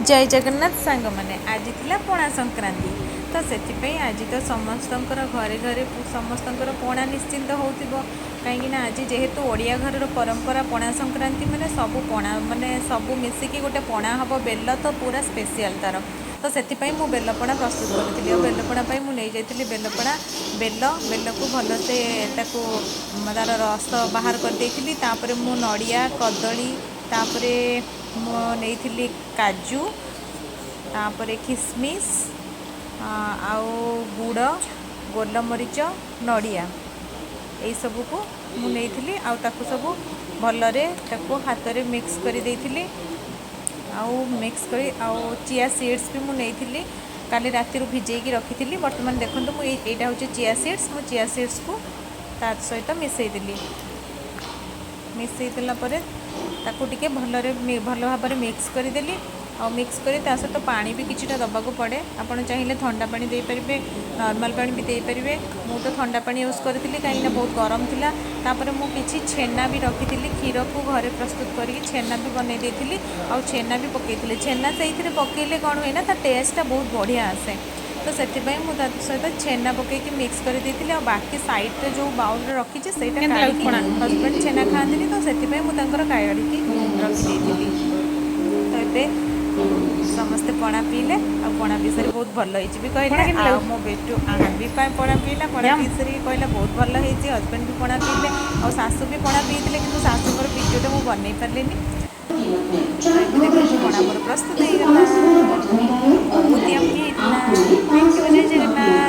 ଜୟ ଜଗନ୍ନାଥ ସାଙ୍ଗମାନେ। ଆଜି ଥିଲା ପଣା ସଂକ୍ରାନ୍ତି, ତ ସେଥିପାଇଁ ଆଜି ତ ସମସ୍ତଙ୍କର ଘରେ ଘରେ ସମସ୍ତଙ୍କର ପଣା ନିଶ୍ଚିନ୍ତ ହେଉଥିବ, କାହିଁକିନା ଆଜି ଯେହେତୁ ଓଡ଼ିଆ ଘରର ପରମ୍ପରା, ପଣା ସଂକ୍ରାନ୍ତି ମାନେ ସବୁ ପଣା, ମାନେ ସବୁ ମିଶିକି ଗୋଟେ ପଣା ହେବ। ବେଲ ତ ପୁରା ସ୍ପେସିଆଲ୍ ତା'ର। ତ ସେଥିପାଇଁ ମୁଁ ବେଲପଣା ପ୍ରସ୍ତୁତ କରିଥିଲି। ଆଉ ବେଲପଣା ପାଇଁ ମୁଁ ନେଇଯାଇଥିଲି ବେଲପଣା, ବେଲ, ବେଲକୁ ଭଲସେ ତାକୁ ତା'ର ରସ ବାହାର କରିଦେଇଥିଲି। ତାପରେ ମୁଁ ନଡ଼ିଆ, କଦଳୀ, ତାପରେ ମୁଁ ନେଇଥିଲି କାଜୁ, ତାପରେ ଖିସମିସ୍ ଆଉ ଗୁଡ଼, ଗୋଲମରିଚ, ନଡ଼ିଆ, ଏଇସବୁକୁ ମୁଁ ନେଇଥିଲି। ଆଉ ତାକୁ ସବୁ ଭଲରେ ତାକୁ ହାତରେ ମିକ୍ସ କରିଦେଇଥିଲି। ଆଉ ମିକ୍ସ କରି ଆଉ ଚିଆ ସିଡ଼୍ସ ବି ମୁଁ ନେଇଥିଲି, କାଲି ରାତିରୁ ଭିଜେଇକି ରଖିଥିଲି। ବର୍ତ୍ତମାନ ଦେଖନ୍ତୁ, ମୁଁ ଏଇଟା ହେଉଛି ଚିଆ ସିଡ଼୍ସ। ମୁଁ ଚିଆ ସିଡ଼୍ସକୁ ତା ସହିତ ମିଶାଇ ଦେଲି। ମିଶାଇ ଦେଲା ପରେ ତାକୁ ଟିକେ ଭଲରେ ଭଲ ଭାବରେ ମିକ୍ସ କରିଦେଲି। ଆଉ ମିକ୍ସ କରି ତା ସହିତ ପାଣି ବି କିଛିଟା ଦେବାକୁ ପଡ଼େ। ଆପଣ ଚାହିଁଲେ ଥଣ୍ଡା ପାଣି ଦେଇପାରିବେ, ନର୍ମାଲ୍ ପାଣି ବି ଦେଇପାରିବେ। ମୁଁ ତ ଥଣ୍ଡା ପାଣି ୟୁଜ୍ କରିଥିଲି, କାହିଁକିନା ବହୁତ ଗରମ ଥିଲା। ତାପରେ ମୁଁ କିଛି ଛେନା ବି ରଖିଥିଲି। କ୍ଷୀରକୁ ଘରେ ପ୍ରସ୍ତୁତ କରିକି ଛେନା ବି ବନେଇ ଦେଇଥିଲି ଆଉ ଛେନା ବି ପକାଇଥିଲି। ଛେନା ସେଇଥିରେ ପକାଇଲେ କ'ଣ ହୁଏ ନା, ତା ଟେଷ୍ଟଟା ବହୁତ ବଢ଼ିଆ ଆସେ। ତ ସେଥିପାଇଁ ମୁଁ ତା ସହିତ ଛେନା ପକାଇକି ମିକ୍ସ କରିଦେଇଥିଲି। ଆଉ ବାକି ସାଇଡ଼୍ରେ ଯେଉଁ ବାଉଲ୍ରେ ରଖିଛି, ସେଇଟା କେମିତି ଲାଗୁଛି କାଢ଼ିକି, ପଣା? ହଜବେଣ୍ଡ ଛେନା ଖାଆନ୍ତିନି, ତ ସେଥିପାଇଁ ମୁଁ ତାଙ୍କର କାଢ଼ିକି ରଖିଦେଇଥିଲି। ତ ଏବେ ସମସ୍ତେ ପଣା ପିଇଲେ ଆଉ ପଣା ପିଇ ସାରି ବହୁତ ଭଲ ହେଇଛି ବି ପଣା କହିଲେ। କେମିତି ଆଉ ଲାଗୁଛି? ମୋ ବେଟୁ ଆହାନ ବି ପାଇଁ ପଣା ପିଇଲା। ପଣା ୟମ୍। ପିଇ ସାରିକି କହିଲା ବହୁତ ଭଲ ହେଇଛି। ହଜବେଣ୍ଡ ବି ପଣା ପିଇଲେ ଆଉ ଶାଶୁ ବି ପଣା ପିଇଥିଲେ, କିନ୍ତୁ ଶାଶୁଙ୍କର ଭିଡ଼ିଓଟା ମୁଁ ବନେଇ ପାରିଲିନି। ତ ଏବେ ଦେଖନ୍ତୁ, ପଣା ମୋର ପ୍ରସ୍ତୁତ ହେଇଗଲା ଆଉ ବହୁତ ୟମ୍ମି ହେଇଥିଲା। Thank you, Jay Jagannath.